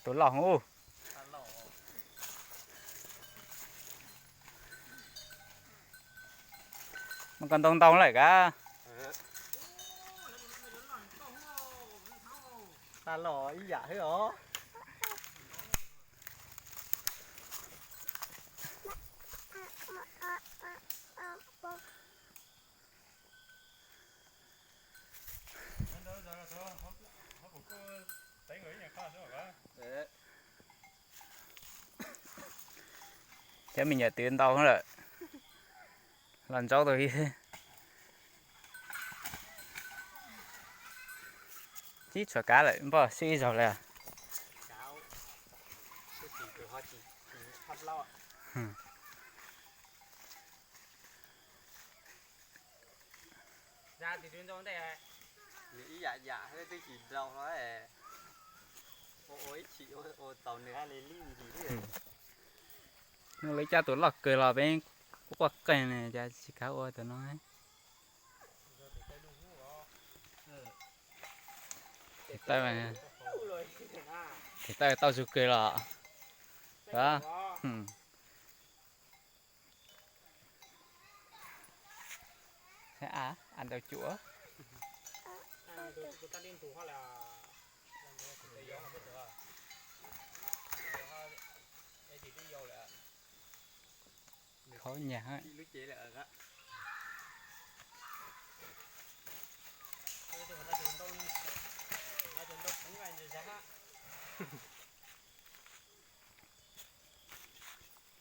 Tus loj ub. Muaj koj ntau ntau lawm kav. Tag los ib yam xwb os. Cov me nyuam twv ntau lawm, los ntsaub tau ib. Tib txhua kav lawm npoj sib ib zaug lawm. Nws ib yam yam twb tsis nrau hlo, ua ua ib chim ua tau nws li lib li. Nws lawv coj tus loj kawg los peb quaj qeeg ne, cas tsis kav ua tus no. Tes taw tau zus kawg los. Saib a, a ntau cuam. Khaub nyag.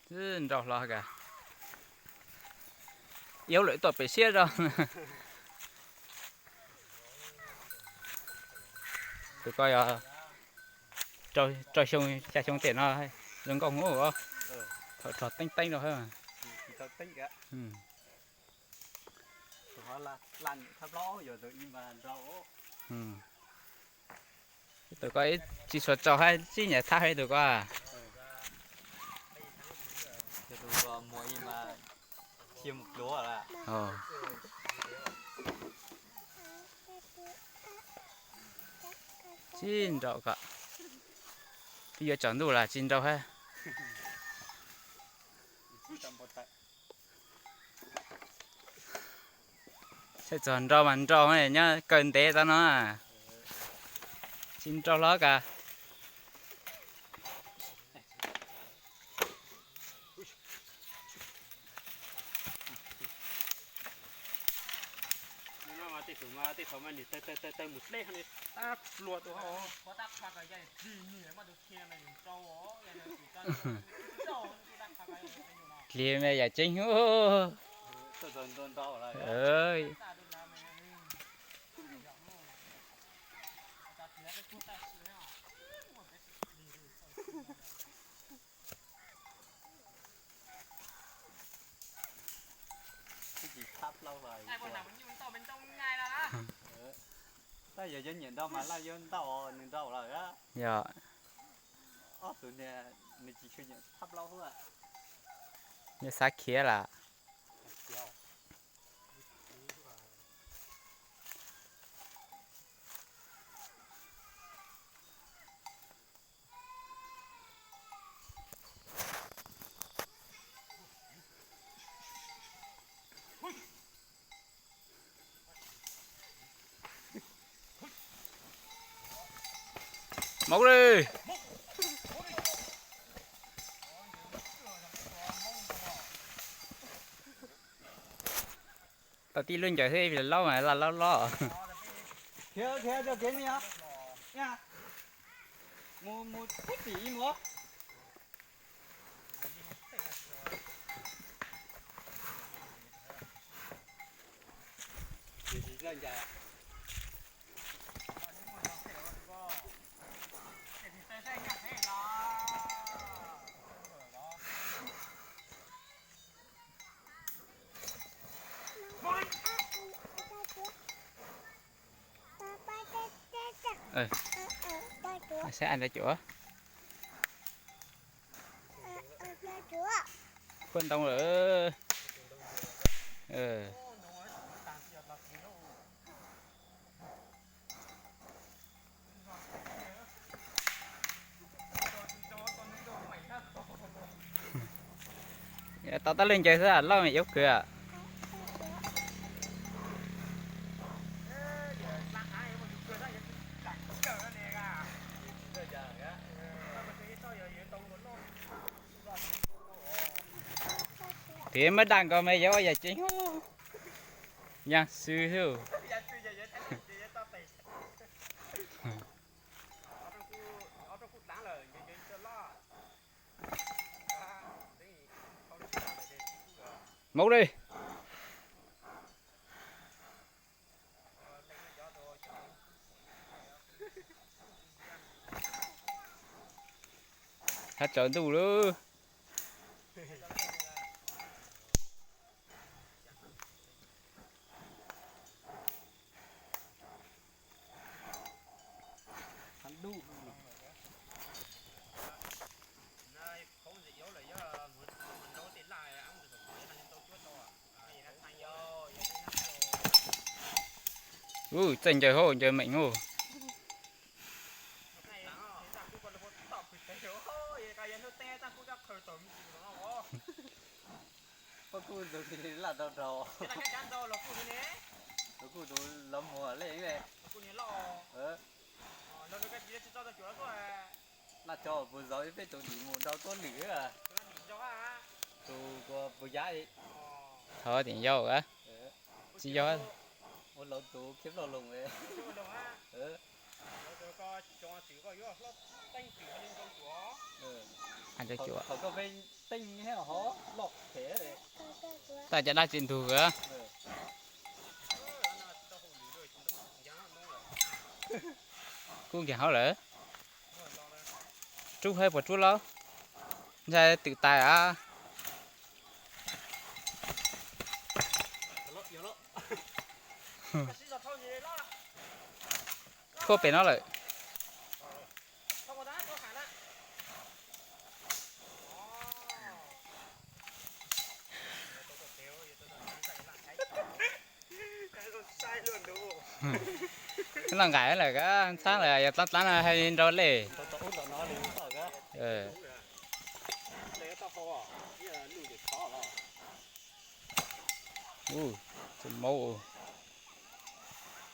Tib nrau hlo kav. Iab lawm tuaj pem siab zog. Tus ko yog rau xyoo xya xyoo tiam no zoo nkauj ub. Thaum rog teeb teeb rau. Tus ko ib tsis suav tsaus hab tsis nyam thab hab tus ko. Tsis nraum kom twb yuav tsaus ntuj las tsis nrau hab. Saib txog nrau mas nrau, nyob kaw ntev tau no. Tsis nrau hlo kas. Tej thaum mas tej thaum mas nws taw taw taw mus dleb ho nws tab pluag tus hau. Dliag me yam tseeb. Twb tsis thab plaub hlo. Tab yog cov nyiam nrau mas laj yuav ntau nws nrau lawm. Yog. Ob tug niag nws tsis tshua nyiam thab plaub hub. Nws xav khiav lawm. Maub li. Tau tib lub ncaws xwb, laub mas laj laub loj. Khiav, khiav, cov kev me os. Mus, mus pub tim ib mus. Saib a, cuam. Khuab ntoo lawm. Tau tab lej ncaws xwb loj me yuav kawg. Tiv muab daj nkaus me yuav ua yam tseeb. Yaj xwb xwb. Mus li. Hab tsaus ntuj lawm. Ub, txaij ncaws hauv, ncaws meem hauv. Pab kuj tus laj rau rau. Tus kuj tus lov muag lej. Laj tso puas zov peb tus dim mus nrau tuab lwm. Tus kuv puas yav. Ho tim yau. Tsis yog. Ua laus tus khiab loj loo. Thaum koj peb teeb hov loj phem. Taj cov dab tsis ntug. Kub nkeeg hauv lawm. Rub hab puas rub laub? Ntshai twm tais a. Khuab pem no lawm. Noj nqaim lawm, txhaab lawm, yog dlaab dlaab no hais nrau lej.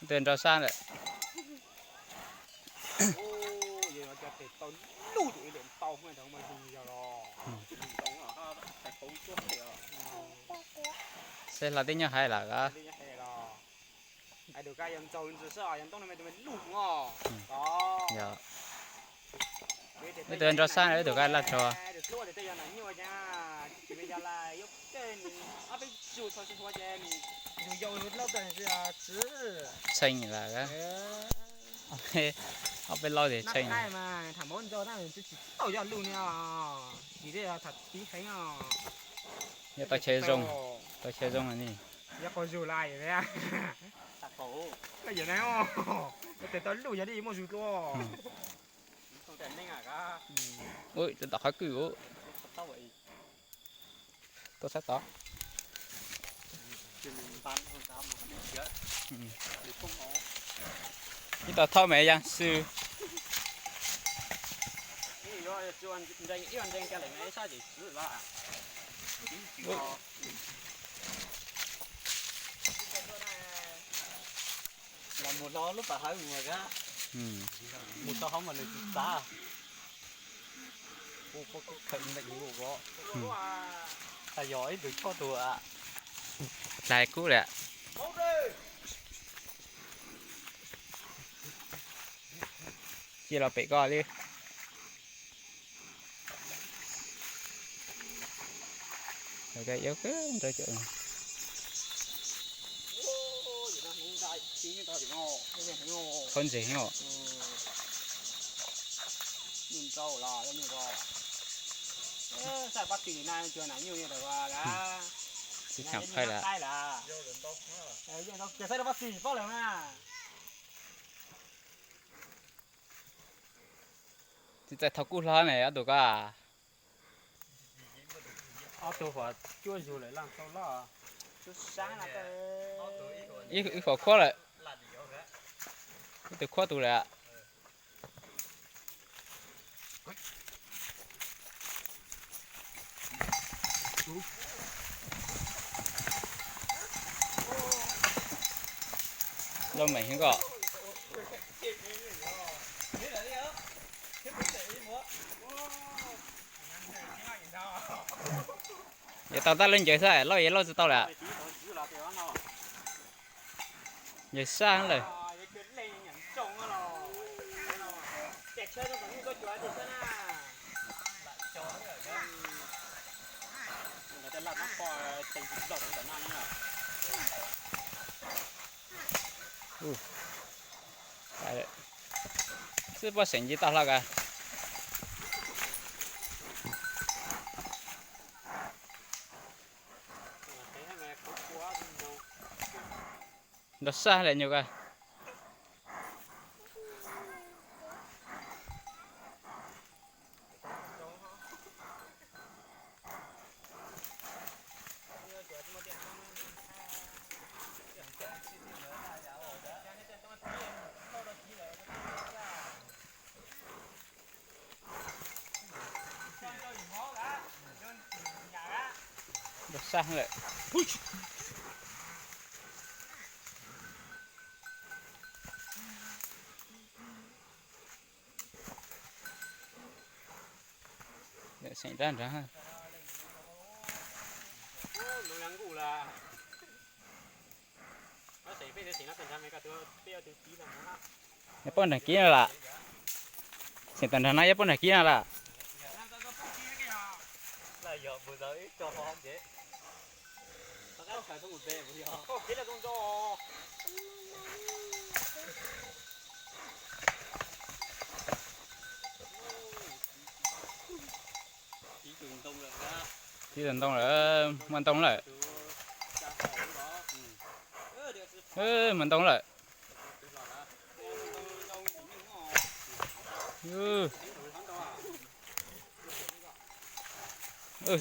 Tus nrau sab lawm. Saib hlo tib nyob hais lawm. Ib tug nrau sab, ib tug nqaij laj tsho. Tshee lawm. Ob peb laub tias tshee. Yog tau chaw zoo, tau chaw zoo ni. Tes tau luj yog li muaj zug dua. Ua tom qhov kwj ua. Tuaj sab tod. Ib tau thauj me yaj xwb. Los mus hlo lub pam hawv mus kab. Mus tau hauv mas nws tsis txav. Ua pob kub khawm ntees ua, tas yog ib tug choj tus. Dlhais kub lawm. Cia los pem koj li. Iab nrau cov khaub ntseg os. Tsis tsham qhai lawm. Tsis txais thaum kuj hlo ne ob tug ko. Ob tug huam cuab zug lawm laj tau loj. Ib huam khuab lawm. Ib tug khuab tus lawm. Loj meem heev koj. Yuav tau tab loj ncaws xwb, loj yeej loj tsis tau lawm. Ncaws sab lawm. Xwb pob seem nci tau hlo ka. Nrog sab lawm nyuag ka. Nrog sab lawm. Seem rab nrad. Yog poj nrag kib no lam. Xeem tag nrag no yog poj nrag kib no lam. Tib tug ntoo lawm, muaj ntoo lawm. Muaj ntoo lawm.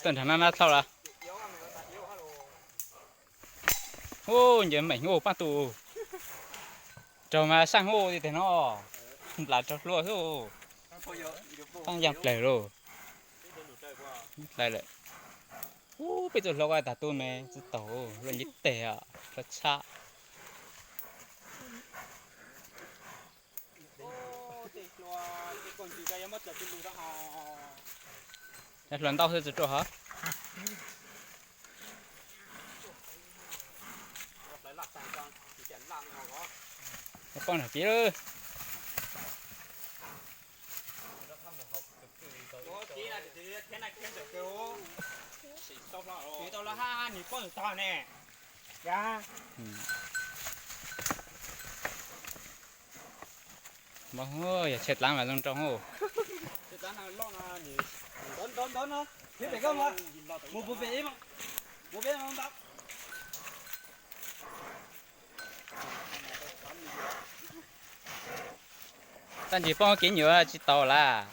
Tag nrho no na thaum lawm. Hu, ncaws meem hu paj tus. Raug mas saj hu tiag tiag no. Nplas raug hlua xwb. Paj yaj plaws lauj. Dai lawm. Hu, peb txoj hlua ko tag tu me tsis taus, luaj nce teg os, hlua tshaj. Hlua ntau xwb tsis ruaj hov. Poj nrag kib lawm. Yog tshe dlaab mas zoo nroo. Tag ntsig poj kev nyuam tsis taus lawm.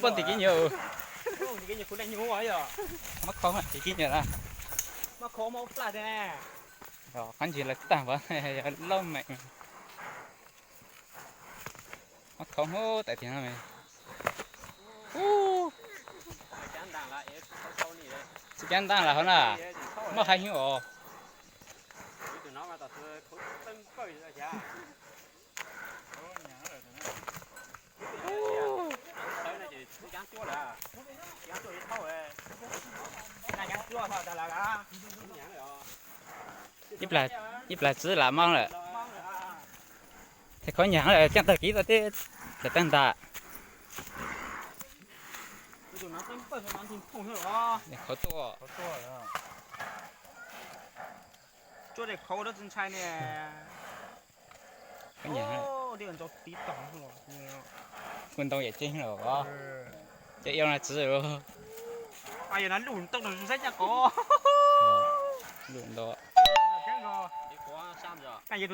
Poj nti kev nyuam. Mab khov kev nyuam na. Qab ntsis lawv tag npab, loj meem. Mab khov hub tawm tiag no. Tsis cab ntaaj lawm hov na. Muaj haiv hwv os. Ib plag txwv lam mob lawm. Thaij khov nyaag lawm, caaj tawg kiv tau teb, tawg tag ntag. Khov tuaj. Tsuab daim khov ua dab tsi ntshai ne. Kuj ntoo yam ceeb lawm os. Cov iab no txwv. Yog no lub ntoo no saib nyaj qov. Lub ntoo. Yog tus